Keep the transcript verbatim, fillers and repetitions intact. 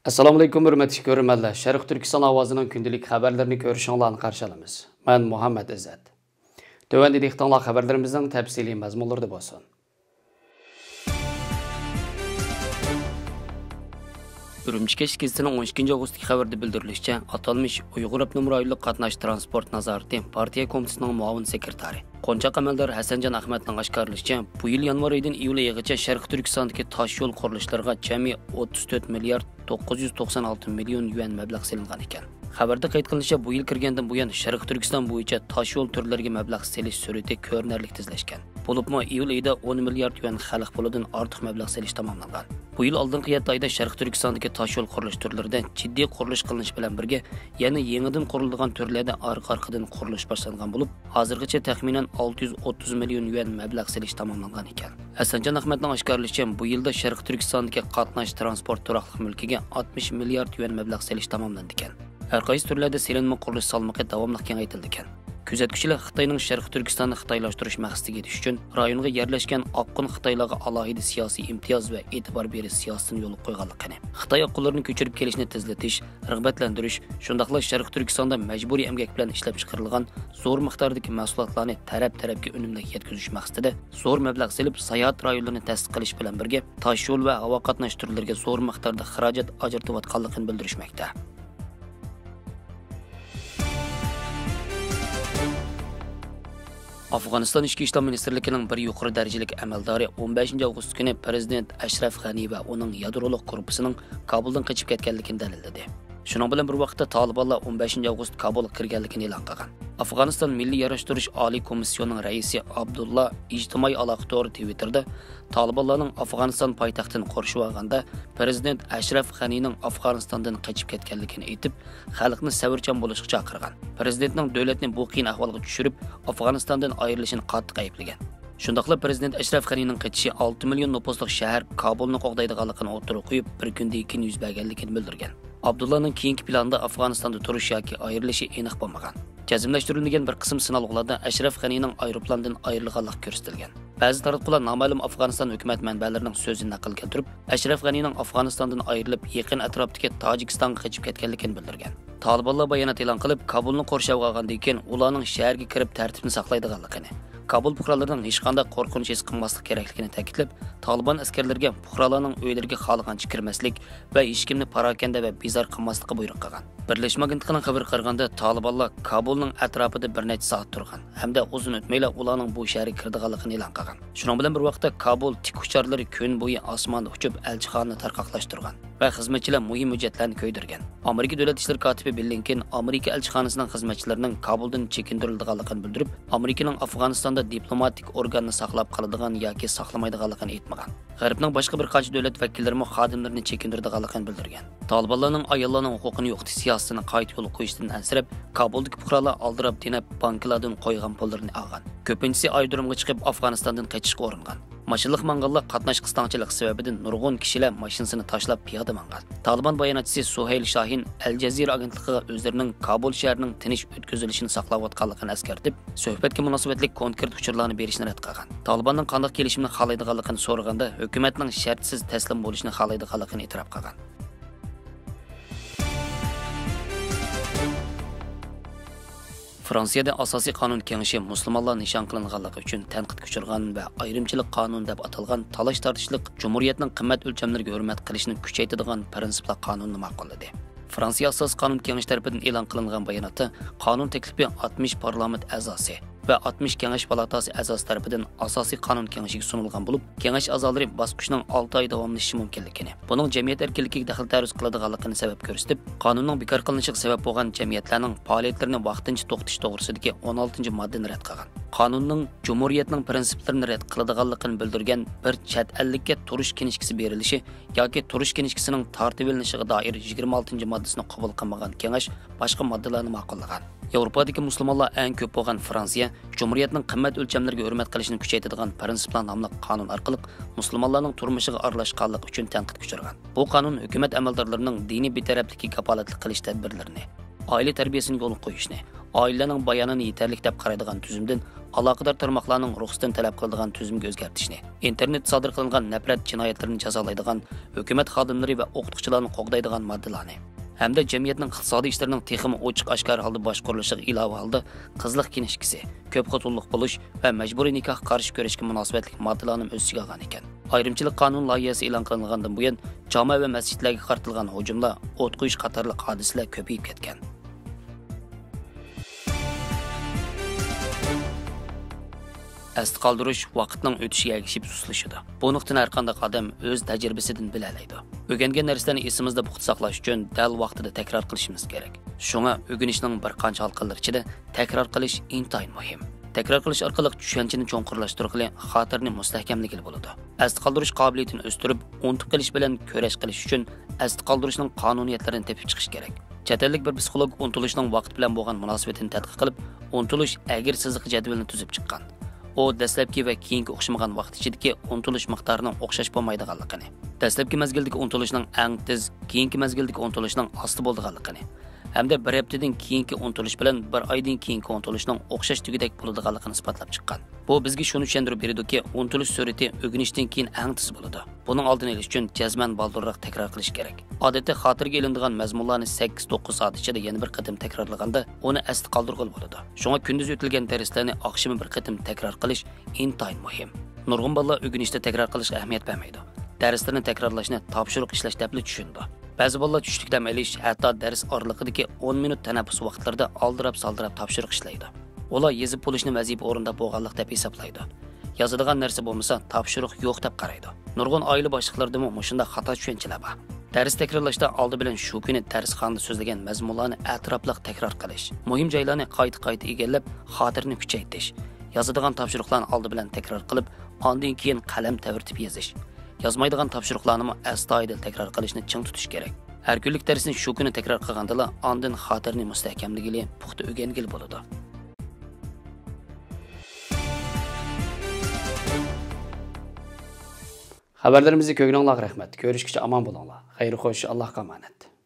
ئەسسالامۇئەلەيكۇم، ھۆرمەتلىك كۆرۈرمەنلەر. شەرقىي تۈركىستان ئاۋازىنىڭ كۈندىلىك خەۋەرلىرىنى كۆرۈشۈڭلارنى قارشى ئالىمىز. مەن مۇھەممەد ئىززەت. تۆۋەندە دىققىتىڭلار خەۋەرلىرىمىزنىڭ تەپسىلىي مەزمۇنلىرىدا بولسۇن. ئۈرۈمچى كەچلىك گېزىتىنىڭ ئون ئىككىنچى ئاۋغۇستتىكى خەۋىرىدە بىلدۈرۈلۈشىچە، ئاتالمىش ئۇيغۇر ئاپتونوم رايونلۇق قاتناش تىرانسپورت نازارىتى پارتىيە كومىتېتىنىڭ مۇئاۋىن سېكرېتارى، قونچاق ئەمەلدار ھەسەنجان ئەخمەتنىڭ ئاشكارىلىشىچە، بۇ يىل يانۋار ئايىدىن ئىيۇل ئېيىغىچە شەرقىي تۈركىستاندىكى تاشيول قۇرۇلۇشلىرىغا جەمئىي ئوتتۇز تۆت مىليارد توققۇز يۈز توقسان ئالتە مىليون يۈەن مەبلەغ سېلىنغان ئىكەن. خەۋەردە قەيت قىلىنىشىچە، بۇ يىل كىرگەندىن بۇيان شەرقىي تۈركىستان بويىچە تاشيول تۈرلىرىگە مەبلەغ سېلىش سۈرئىتى كۆرۈنەرلىك تېزلەشكەن. بولۇپمۇ ئىيۇل ئېيىدا ئون مىليارد يۈەن خەلق پۇلىدىن ئارتۇق مەبلەغ سېلىش تاماملانغان. بۇ يىل ئالدىنقى يەتتە ئايدا شەرقىي تۈركىستاندىكى تاشيول قۇرۇلۇش تۈرلىرىدە جىددىي قۇرۇلۇش قىلىنىش بىلەن بىرگە، يەنە يېڭىدىن قۇرۇلىدىغان تۈرلەردە ئارقا-ئارقىدىن قۇرۇلۇش باشلانغان بولۇپ، ھازىرغىچە تەخمىنەن ئالتە يۈز ئوتتۇز مىليون يۈەن مەبلەغ سېلىش تاماملانغان ئىكەن. ھەسەنجان ئەخمەتنىڭ ئاشكارىلىشىچە، بۇ يىلدا شەرقىي تۈركىستاندىكى قاتناش تىرانسپورت تۇراقلىق مۈلكىگە ئاتمىش مىليارد يۈەن مەبلەغ سېلىش تاماملىنىدىكەن. ھەر قايسى تۈرلەردە سېلىنما قۇرۇلۇش سالمىقى داۋاملىق كېڭەيتىلىدىكەن. كۆزەتكۈچىلەر خىتاينىڭ شەرقىي تۈركىستاننى خىتايلاشتۇرۇش مەقسىتىگە يېتىش ئۈچۈن رايونغا يەرلەشكەن ئاققۇن خىتايلارغا ئالاھىدە سىياسىي ئىمتىياز ۋە ئېتىبار بېرىش سىياسىتىنى يولغا قويغانلىقىنى، خىتاي ئاققۇنلىرىنى كۆچۈرۈپ كېلىشنى تېزلىتىش، رىغبەتلەندۈرۈش، شۇنداقلا شەرقىي تۈركىستاندا مەجبۇرىي ئەمگەك بىلەن ئىشلەپ چىقىرىلغان زور مىقداردىكى مەھسۇلاتلارنى تەرەپ-تەرەپكە ئۈنۈملۈك يەتكۈزۈش مەقسىتىدە زور مەبلەغ سېلىپ، ساياھەت رايونلىرىنى تەسىس قىلىش بىلەن بىرگە، تاشيول ۋە ھاۋا قاتناش تۈرلىرىگە زور مىقداردا خىراجەت ئاجرىتىۋاتقانلىقىنى بىلدۈرۈشمەكتە. ئافغانىستان ئىچكى ئىشلار مىنىستىرلىكىنىڭ بىر يۇقىرى دەرىجىلىك ئەمەلدارى ئون بەشىنچى ئاۋغۇست كۈنى پىرېزىدېنت ئەشرەف غەنى ۋە ئۇنىڭ يادرولۇق گۇرۇپپىسىنىڭ كابۇلدىن قېچىپ كەتكەنلىكىنى دەلىللىدى. شۇنىڭ بىلەن بىر ۋاقىتتا، تالىبانلار ئون بەشىنچى ئاۋغۇست كابۇلغا كىرگەنلىكىنى ئېلان قىلغان. ئافغانىستان مىللىي ياراشتۇرۇش ئالىي كومىسسىيونىنىڭ رەئىسى ئابدۇللا ئىجتىمائىي ئالاقە تورى تىۋىتتېردا تالىبانلارنىڭ ئافغانىستان پايتەختىنى قورشىۋالغاندا، پىرېزىدېنت ئەشرەف غەنىنىڭ ئافغانىستاندىن قېچىپ كەتكەنلىكىنى ئېيتىپ، خەلقنى سەۋرچان بولۇشقا چاقىرغان. پىرېزىدېنتنىڭ دۆلەتنى بۇ قىيىن ئەھۋالغا چۈشۈرۈپ، ئافغانىستاندىن ئايرىلىشىنى قاتتىق ئەيىبلىگەن. شۇنداقلا پىرېزىدېنت ئەشرەف غەنىنىڭ قېچىشى ئالتە مىليون نوپۇسلۇق شەھەر كابۇلنى قوغدايدىغانلىقىنى ئوتتۇرىغا قويۇپ، بىر كۈندىن كېيىن يۈز بەرگەنلىكىنى بىلدۈرگەن. ئابدۇللانىڭ كېيىنكى پىلانىدا ئافغانىستاندا تۇرۇش ياكى ئايرىلىشى ئېنىق بولمىغان. جەزملەشتۈرۈلمىگەن بىر قىسىم سىنالغۇلاردا ئەشرەف غەنىنىڭ ئايروپىلاندىن ئايرىلغانلىقى كۆرسىتىلگەن. بەزى تاراتقۇلار نامەلۇم ئافغانىستان ھۆكۈمەت مەنبەلىرىنىڭ سۆزىنى نەقىل كەلتۈرۈپ، ئەشرەف غەنىنىڭ ئافغانىستاندىن ئايرىلىپ، يېقىن ئەتراپتىكى تاجىكىستانغا قېچىپ كەتكەنلىكىنى بىلدۈرگەن. تالىبانلار بايانات ئېلان قىلىپ، كابۇلنى قورشاۋغا ئالغاندىن كېيىن، ئۇلارنىڭ شەھەرگە كىرىپ تەرتىپنى ساقلايدىغانلىقىنى، كابۇل پۇقرالىرىنىڭ ھېچقانداق قورقۇنچ ھېس قىلماسلىقى كېرەكلىكىنى تەكىتلەپ، تالىبان ئەسكەرلىرىگە پۇقرالارنىڭ ئۆيلىرىگە خالىغانچە كىرمەسلىك ۋە ھېچكىمنى پاراكەندە ۋە بىزار قىلماسلىققا بۇيرۇق قىلغان. بىرلەشمە ئاگېنتلىقىنىڭ خەۋىرىگە قارىغاندا، تالىبانلار كابۇلنىڭ ئەتراپىدا بىر نەچچە سائەت تۇرغان ھەمدە ئۇزۇن ئۆتمەيلا ئۇلارنىڭ بۇ شەھەرگە كىرىدىغانلىقىنى ئېلان قىلغان. شۇنىڭ بىلەن بىر ۋاقىتتا، كابۇل تىك ئۇچارلىرى كۈن بويى ئاسماندا ئۇچۇپ، ئەلچىخانىنى تارقاقلاشتۇرغان ۋە خىزمەتچىلەر مۇھىم ھۆججەتلەرنى كۆيدۈرگەن. ئامېرىكا دۆلەت ئىشلىرى كاتىپى بىللىنكېن ئامېرىكا ئەلچىخانىسىنىڭ خىزمەتچىلىرىنىڭ كابۇلدىن چېكىندۈرۈلىدىغانلىقىنى بىلدۈرۈپ، ئامېرىكىنىڭ ئافغانىستاندا دىپلوماتىك ئورگاننى ساقلاپ قالىدىغان ياكى ساقلىمايدىغانلىقىنى ئېيتمىغان. غەربنىڭ باشقا بىر قانچە دۆلەت ۋەكىللىرىمۇ خادىملىرىنى چېكىندۈرىدىغانلىقىنى بىلدۈرگەن. تالىبانلارنىڭ ئاياللارنىڭ ھوقۇقىنى يوقىتىش سىياسىتىنى قايتا يولغا قويۇشتىن ئەنسىرەپ، كابۇلدىكى پۇقرالار ئالدىراپ دېنەپ، بانكىلاردىن قويغان پۇللىرىنى ئالغان. كۆپىنچىسى ئايرودرومغا چىقىپ، ئافغانىستاندىن قېچىشقا ئۇرۇنغان. ماشىنىلىق ماڭغانلار قاتناش قىستاڭچىلىقى سەۋەبىدىن نۇرغۇن كىشىلەر ماشىنىسىنى تاشلاپ پىيادە ماڭغان. تالىبان باياناتچىسى سۇھەيل شاھىن ئەل جەزىرە ئاگېنتلىقىغا ئۆزلىرىنىڭ كابۇل شەھىرىنىڭ تىنچ ئۆتكۈزۈلۈشىنى ساقلاۋاتقانلىقىنى ئەسكەرتىپ، سۆھبەتكە مۇناسىۋەتلىك كونكرېت ئۇچۇرلارنى بېرىشنى رەت قىلغان. تالىباننىڭ قانداق كېلىشىمنى خالايدىغانلىقىنى سورىغاندا، ھۆكۈمەتنىڭ شەرتسىز تەسلىم بولۇشنى خالايدىغانلىقىنى ئېتىراپ قىلغان. فرانسىيەدە ئاساسىي قانۇن كېڭىشى مۇسۇلمانلار نىشان قىلىنغانلىقى ئۈچۈن تەنقىدكە ئۇچرىغان ۋە ئايرىمچىلىق قانۇنى دەپ ئاتالغان تالاش-تارتىشلىق جۇمھۇرىيەتنىڭ قىممەت ئۆلچەملىرىگە ھۆرمەت قىلىشنى كۈچەيتىدىغان پىرىنسىپلار قانۇنىنى ماقۇللىدى. فرانسىيە ئاساسىي قانۇن كېڭىشى تەرىپىدىن ئېلان قىلىنغان باياناتتا، قانۇن تەكلىپى ئاتمىش پارلامېنت ئەزاسى ۋە ئاتمىش كېڭەش پالاتاسى ئەزاسى تەرىپىدىن ئاساسىي قانۇن كېڭىشىگە سۇنۇلغان بولۇپ، كېڭەش ئەزالىرى باسقۇچنىڭ ئالتە ئاي داۋاملىشىشى مۇمكىنلىكىنى، بۇنىڭ جەمئىيەت ئەركىنلىكىگە دەخلى تەرۇز قىلىدىغانلىقىنى سەۋەب كۆرسىتىپ، قانۇننىڭ بىكار قىلىنىشىغا سەۋەب بولغان جەمئىيەتلەرنىڭ پائالىيەتلىرىنى ۋاقتىنچە توختىتىش توغرىسىدىكى ئون ئالتىنچى ماددىنى رەت قىلغان. قانۇننىڭ جۇمھۇرىيەتنىڭ پىرىنسىپلىرىنى رەت قىلىدىغانلىقىنى بىلدۈرگەن بىر چەت ئەللىككە تۇرۇش كىنىشكىسى بېرىلىشى ياكى تۇرۇش كىنىشكىسىنىڭ تارتىۋېلىنىشىغا دائىر يىگىرمە ئالتىنچى ماددىسىنى قوبۇل قىلمىغان كېڭەش باشقا ماددىلارنى ماقۇللىغان. ياۋروپادىكى مۇسۇلمانلار ئەڭ كۆپ بولغان فرانسىيە جۇمھۇرىيەتنىڭ قىممەت ئۆلچەملىرىگە ھۆرمەت قىلىشنى كۈچەيتىدىغان پىرىنسىپلار ناملىق قانۇن ئارقىلىق مۇسۇلمانلارنىڭ تۇرمۇشىغا ئارىلاشقانلىقى ئۈچۈن تەنقىدكە ئۇچرىغان. بۇ قانۇن ھۆكۈمەت ئەمەلدارلىرىنىڭ دىنىي بىتەرەپلىككە كاپالەتلىك قىلىش تەدبىرلىرىنى، ئائىلە تەربىيەسىنى يولغا قويۇشنى، ئائىلىلەرنىڭ بايانىنى يېتەرلىك دەپ قارايدىغان تۈزۈمدىن ئالاقىدار تارماقلارنىڭ رۇخسىتىنى تەلەپ قىلىدىغان تۈزۈمگە ئۆزگەرتىشنى، ئىنتېرنېتتا سادىر قىلىنغان نەپرەت جىنايەتلىرىنى جازالايدىغان، ھۆكۈمەت خادىملىرى ۋە ئوقۇتقۇچىلارنى قوغدايدىغان ماددىلارنى ھەمدە جەمئىيەتنىڭ ئىقتىسادىي ئىشلىرىنىڭ تېخىمۇ ئوچۇق ئاشكارا ھالدا باشقۇرۇلۇشىغا ئىلاۋە ھالدا قىزلىق كىنىشكىسى، كۆپ خوتۇنلۇق بولۇش ۋە مەجبۇرىي نىكاھقا قارشى كۈرەشكە مۇناسىۋەتلىك ماددىلارنىمۇ ئۆز ئىچىگە ئالغان ئىكەن. ئايرىمچىلىق قانۇن لايىھەسى ئېلان قىلىنغاندىن بۇيان، جامە ۋە مەسچىتلەرگە قارىتىلغان ھۇجۇملار، ئوت قويۇش قاتارلىق ھادىسىلەر كۆپىيىپ كەتكەن. ئەستە قالدۇرۇش ۋاقىتنىڭ ئۆتۈشىگە ئەگىشىپ سۇسلىشىدۇ. بۇ نۇقتىنى ھەرقانداق ئادەم ئۆز تەجرىبىسىدىن بىلەلەيدۇ. ئۆگەنگەن نەرسىلەرنى ئېسىمىزدە پۇختا ساقلاش ئۈچۈن دەل ۋاقتىدا تەكرار قىلىشىمىز كېرەك. شۇڭا ئۆگىنىشنىڭ بىر قانچە ھالقىلىرى ئىچىدە تەكرار قىلىش ئىنتايىن مۇھىم. تەكرار قىلىش ئارقىلىق چۈشەنچىنى چوڭقۇرلاشتۇرغىلى، خاتىرىنى مۇستەھكەملىگىلى بولىدۇ. ئەستە قالدۇرۇش قابىلىيىتىنى ئۆستۈرۈپ، ئۇنتۇپ قېلىش بىلەن كۈرەش قىلىش ئۈچۈن ئەستە قالدۇرۇشنىڭ قانۇنىيەتلىرىنى تېپىپ چىقىش كېرەك. چەت ئەللىك بىر پسىخولوگ ئۇنتۇلۇشنىڭ ۋاقىت بىلەن بولغان مۇناسىۋىتىنى تەتقىق قىلىپ، ئۇنتۇلۇش ئەگرى سىزىقى جەدۋىلىنى تۈزۈپ چىققان. ئۇ دەسلەپكى ۋە كېيىنكى ئوخشىمىغان ۋاقىت ئىچىدىكى ئۇنتۇلۇش مىقدارىنىڭ ئوخشاش بولمايدىغانلىقىنى، دەسلەپكى مەزگىلدىكى ئۇنتۇلۇشنىڭ ئەڭ تېز، كېيىنكى مەزگىلدىكى ئۇنتۇلۇشنىڭ ئاستا بولىدىغانلىقىنى ھەمدە بىر ھەپتىدىن كېيىنكى ئۇنتۇلۇش بىلەن بىر ئايدىن كېيىنكى ئۇنتۇلۇشنىڭ ئوخشاش دېگۈدەك بولىدىغانلىقىنى ئىسپاتلاپ چىققان. بۇ بىزگە شۇنى چۈشەندۈرۈپ بېرىدۇكى، ئۇنتۇلۇش سۈرئىتى ئۆگىنىشتىن كېيىن ئەڭ تېز بولىدۇ. بۇنىڭ ئالدىنى ئېلىش ئۈچۈن جەزمەن بالدۇرراق تەكرار قىلىش كېرەك. ئادەتتە خاتىرىگە ئېلىنىدىغان مەزمۇنلارنى سەككىز، توققۇز سائەت ئىچىدە يەنە بىر قېتىم تەكرارلىغاندا، ئۇنى ئەستە قالدۇرغىلى بولىدۇ. شۇڭا كۈندۈز ئۆتۈلگەن دەرسلەرنى ئاخشىمى بىر قېتىم تەكرار قىلىش ئىنتايىن مۇھىم. نۇرغۇن بالىلار ئۆگىنىشتە تەكرار قىلىشقا ئەھمىيەت بەرمەيدۇ. دەرسلىرىنى تەكرارلاشنى تاپشۇرۇق ئىشلەش دەپلا چۈشىنىدۇ. بەزى بالىلار چۈشلۈك دەم ئېلىش، ھەتتا دەرس ئارىلىقىدىكى ئون مىنۇت تەنەپپۇس ۋاقىتلىرىدا ئالدىراپ-سالدىراپ تاپشۇرۇق ئىشلەيدۇ. ئۇلار يېزىپ بولۇشنى ۋەزىپە ئورۇنداپ بولغانلىق دەپ ھېسابلايدۇ. يازىدىغان نەرسە بولمىسا، تاپشۇرۇق يوق دەپ قارايدۇ. نۇرغۇن ئائىلە باشلىقلىرىدىمۇ مۇشۇنداق خاتا چۈشەنچىلەر بار. دەرس تەكرارلاشتا ئالدى بىلەن شۇ كۈنى دەرسخانىدا سۆزلىگەن مەزمۇنلارنى ئەتراپلىق تەكرار قىلىش، مۇھىم جايلارنى قايتا-قايتا ئىگىلەپ، خاتىرىنى كۈچەيتىش، يازىدىغان تاپشۇرۇقلارنى ئالدى بىلەن تەكرار قىلىپ، ئاندىن كېيىن قەلەم تەۋرىتىپ يېزىش، يازمايدىغان تاپشۇرۇقلارنىمۇ ئەستايىدىل تەكرار قىلىشنى چىڭ تۇتۇش كېرەك. ھەر كۈنلۈك دەرسنى شۇ كۈنى تەكرار قىلغاندىلا، ئاندىن خاتىرىنى مۇستەھكەملىگىلى، پۇختا ئۆگەنگىلى بولىدۇ. خەۋەرلىرىمىزنى كۆرگىنىڭلارغا رەھمەت. كۆرۈشكىچە ئامان بولۇڭلار. خەير خوش، ئاللاھقا ئامانەت.